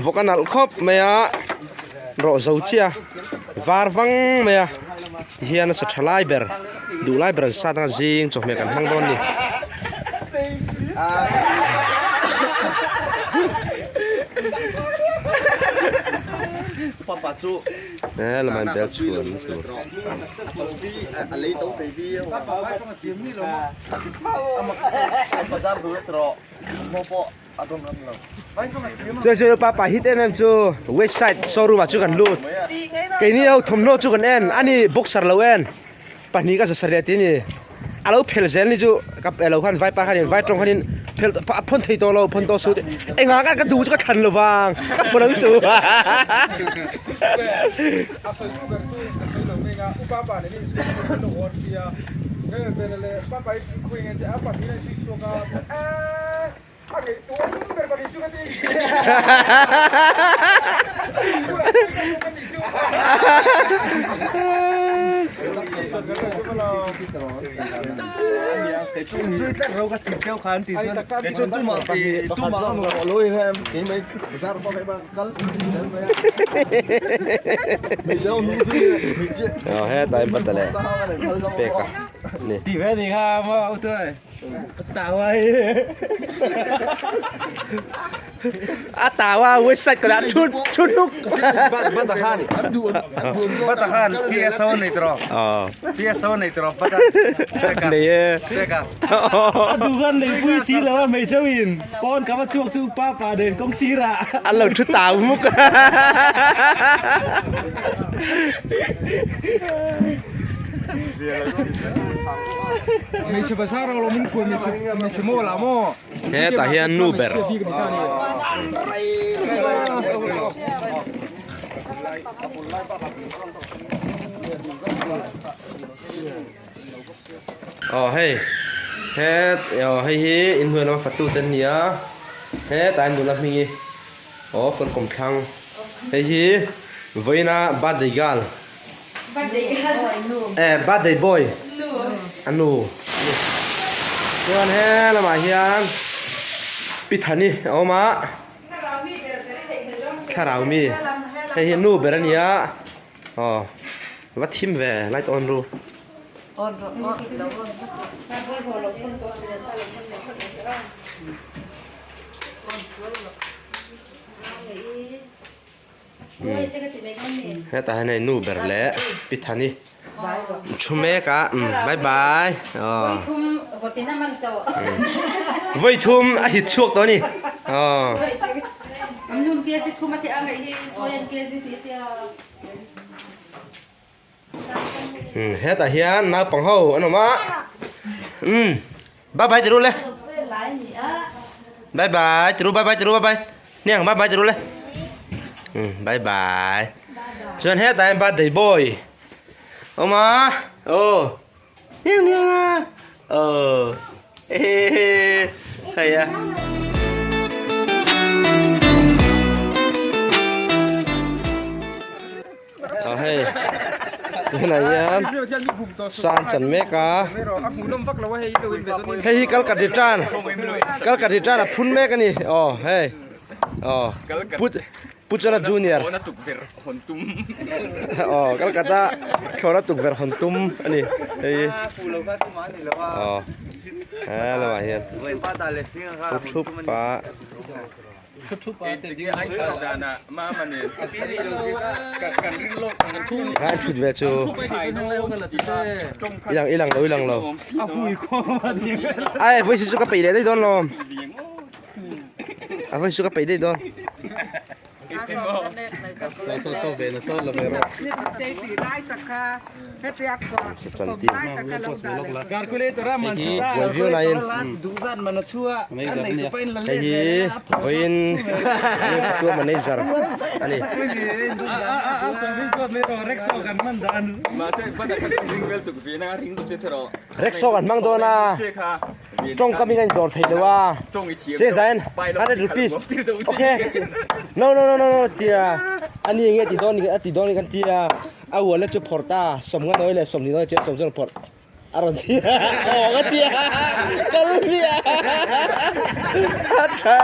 Vawk a nalh khawp mai a rawh zo chiah a var vang mai a tihian a sa tha lai ber duh lai ber an sat anga zing chawhmeh kan hmang dawn a ni. He lamah hian bel chhuan tur. Chuan chu pa hit em em chu west side showroom ah chu kan lut keini ho thawmhnaw chu kan en ani boxer lo en pahnih ka zasarih tih a ni a lo phel zel ni chu ka pe lo khan vaipa khanin vai tawng khanin phel a phawn thei tawh lo phawn tawh suh engah ka duh chu ka thlan lo vang ka phawn ang chu. Hetlai bata leh pek a ni. A tau a website ka dah thut thut hnuk. Bata khan Bata khan PSO nei tawh PSO nei tawh Bata Nei e. Peka. A duh khan nei pui si lo a hmeichhe in pawn ka va chhuak chu pa pa nen kawng sir ah. An lo thu tau muk. Hmeichhe bazar a lawm in khuan hmeichhe hmeichhe mall ah maw. Hetah hian nu ber. Aw hei het aw hei hi inhnuai lama fatu te an ni a hetah hian nula hming hi aw kan kawmthlang hei hi vawiina birthday girl eh birthday boy a nu chuan he lamah hian pi thani a awm a thlarau mi hei hi nu ber a ni a. Aw va thim ve light on ru. Hetah hian hei nu ber leh pi thani thu mek a bye bye aw vawi thum a hit chhuak tawh a ni aw. Hetah hian naupang ho an awm a umm bye bye ti ru le bye bye ti ru bye bye ti ru bye bye hniang bye bye ti ru le umm bye bye chuan hetah hian birthday boy a awm a aw hniang hniang a aw hehehe hei a. Aw hei tunah hian san chan mek a hei hi kal kat return kal kat return a phun mek a ni aw hei aw put Puchana Junior aw Calcutta thlawhna tukverh hawn tum a ni hei hi aw helamah hian thu thup a an thut ve chu i lang i lang lo i lang lo ai vawi chu ka peih leh daih dawn lawm. A vawi chu ka peih daih dawn. Buai viau laiin hei hi vawiin tua manager a ni. Rickshaw kan hmang dawn a. Tawngkam in a indawr thei lo a che zain hundred rupees okay no no no no no tia a ni enge ti dawn a ti dawn kan tia a wallet chu phawrh ta sawmnga nawi leh sawmhnih nawi che sawm chuan a phawrh. A rawn ti a, aw ka ti a, kal hmiah a tha.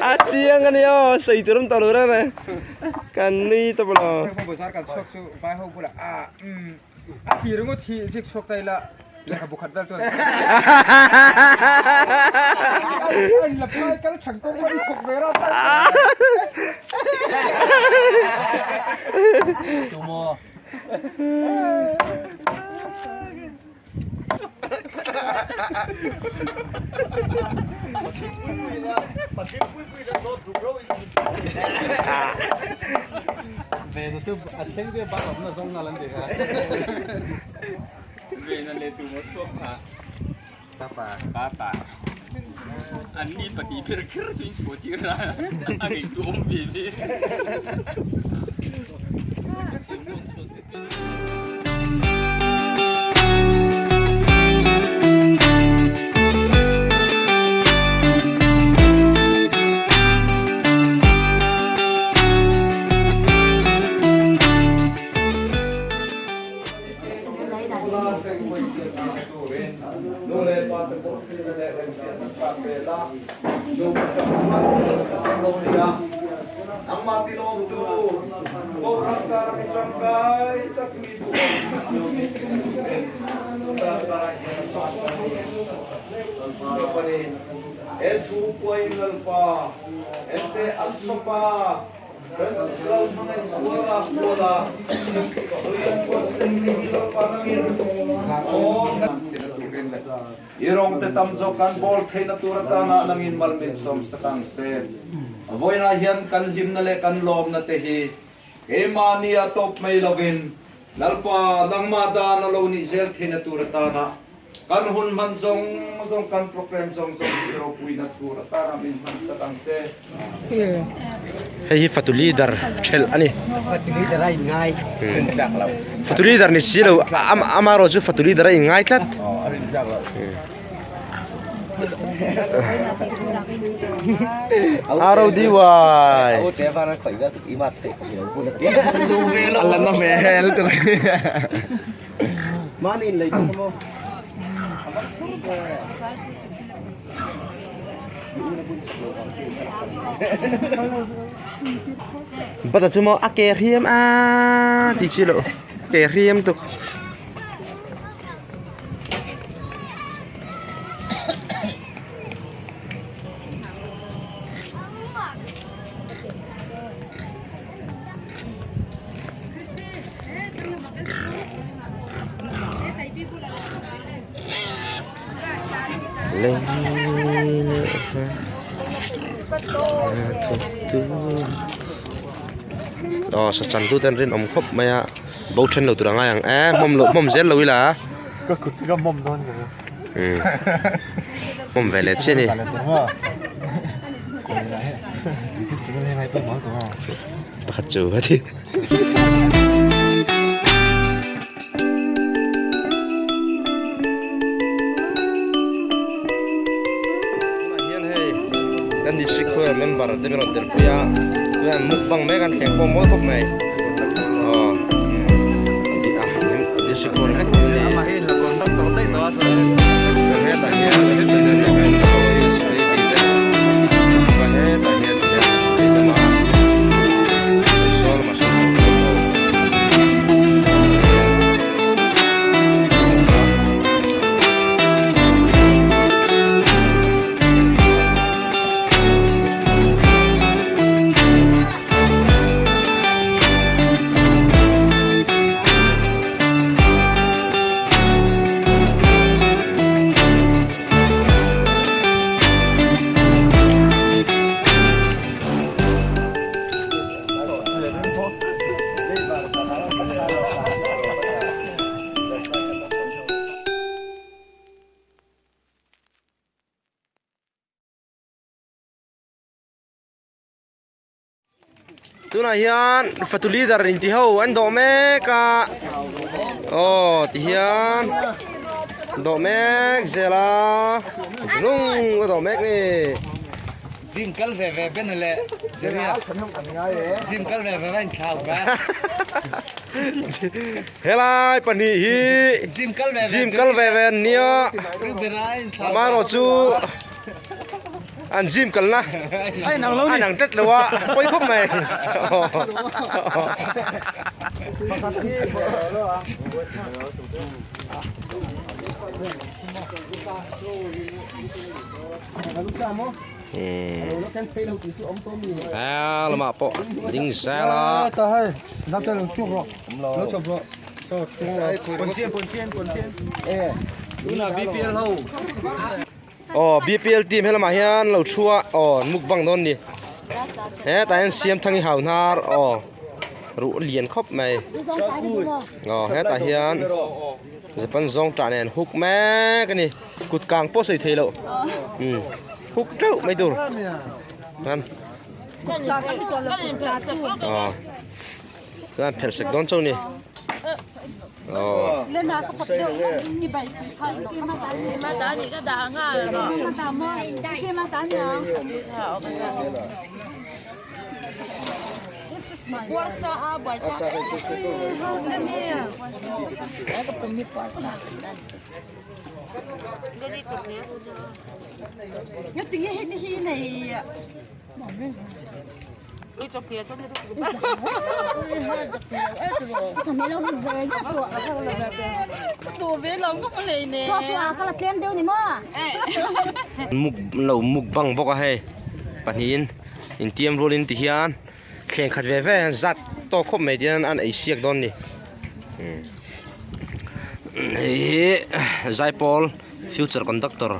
A chiang a nia aw, sawi tur awm tawh lo reng reng, kan nui tawp lo. Bazar kan chhuak chu vai ho bulah a a ti ringawt hi zik chhuak ta ila lehkhabu khat vel chuan a in la phai kal than kawng pawh i thawk ve rat a. I rawng te tam zawk kan bawl theihna tur atana nangin mal min sawm sak ang che. Vawiinah hian kan hlimna leh kan lawmna te hi keimahni a tawp mai lovin Lalpa nangmah dan a lo nih zel theihna tur atana kan hun hman zawng zawng kan program zawng zawng hi ropuina tur atana min hman sak ang che. Hei hi fatu leader thelh a ni. Fatu leader a inngai. Fatu leader ni si lo ama erawh chu fatu leader a inngai tlat. RODY. A la na hmel lutuk. Bata chu maw a ke hriam a tih chi loh ke hriam tuk. Aw sa chan tu ten rinawm khawp mai a bo then lo tur a ngai ang e hmawm loh hmawm zel lo ila ka kut chu ka hmawm dawn lo hmawm ve leh chiah a ni pakhat chu a ti. Tunah hian hei kan district choir member te min rawn tel pui a tunah mukbang mek an thleng khawm mawi khawp mai aw district choir vek an ni hetah hian hetah hian. Tunah hian fatu leader inti ho an dawh mek a aw ti hian dawh mek zel a nung a dawh mek ni. Gym kal ve ve Ben leh Jerry-a gym kal ve ve va inthlau ve. Helai pahnih hi gym kal ve ve gym kal ve ve an nia amaherawh chu an gym kalna a inang tlat lo a pawi khawp mai. A lamah pawh ding zel a. Aw BPL team helamah hian lo thu a aw mukbang dawn ni hetah hian Siamthangi hau hnar aw ruh lian khawp mai aw hetah hian Japan zawng tah nen huk mek a ni. Kut kang pawh sawi thei loh umm huk teuh mai tur chuan aw chuan phelh sek dawn chauh a ni aw. Muk lo mukbang bawk a hei pahnihin intiam rualin ti hian thleng khat ve ve zat tawk khawp mai tihian an ei siak dawn a ni hei hi zaipawl future conductor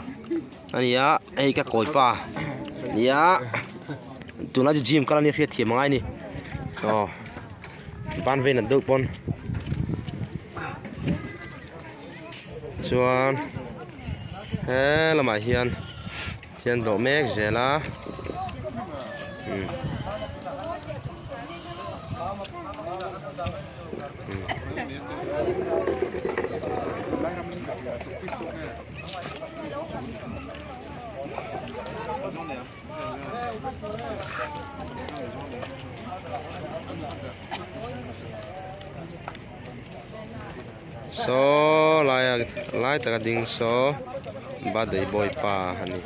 a ni a hei ka kawi pa a ni a tunlai chu gym kal a nia hriatthiam a ngai a ni aw ban vein an deuh pawn chuan he lamah hian. Hian dawh mek zel a Saw laia lai taka ding saw birthday boy pa a ni.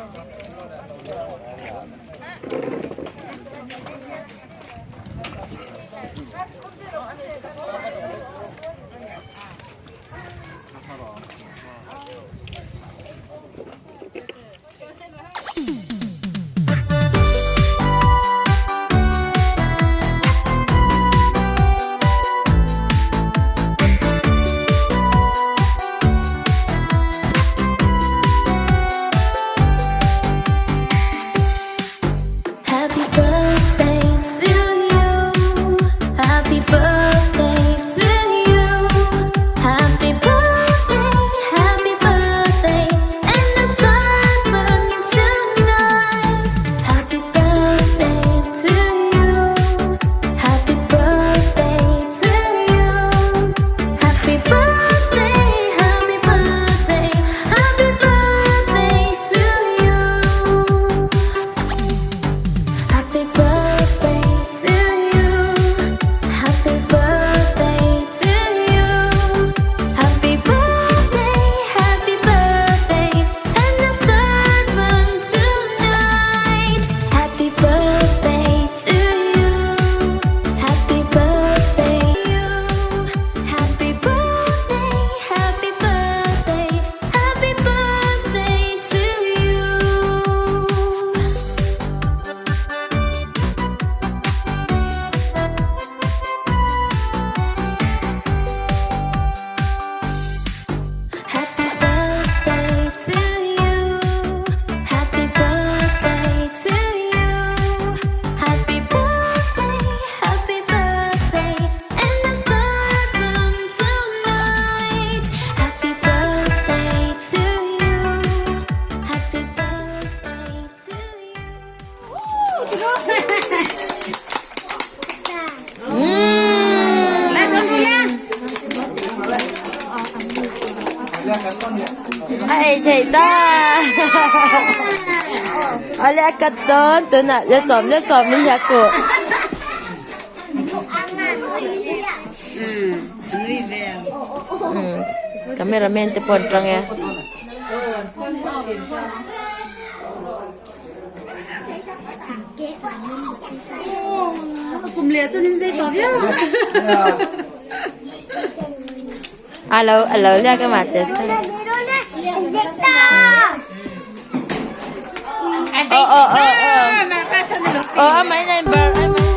A ei theih ta. Awle a cut dawn tunah la sawm la sawm min hia suh. Cameraman te pawh an tang e. Alo alo liak ema test a. Oh oh oh oh. Oh amah in a in barh.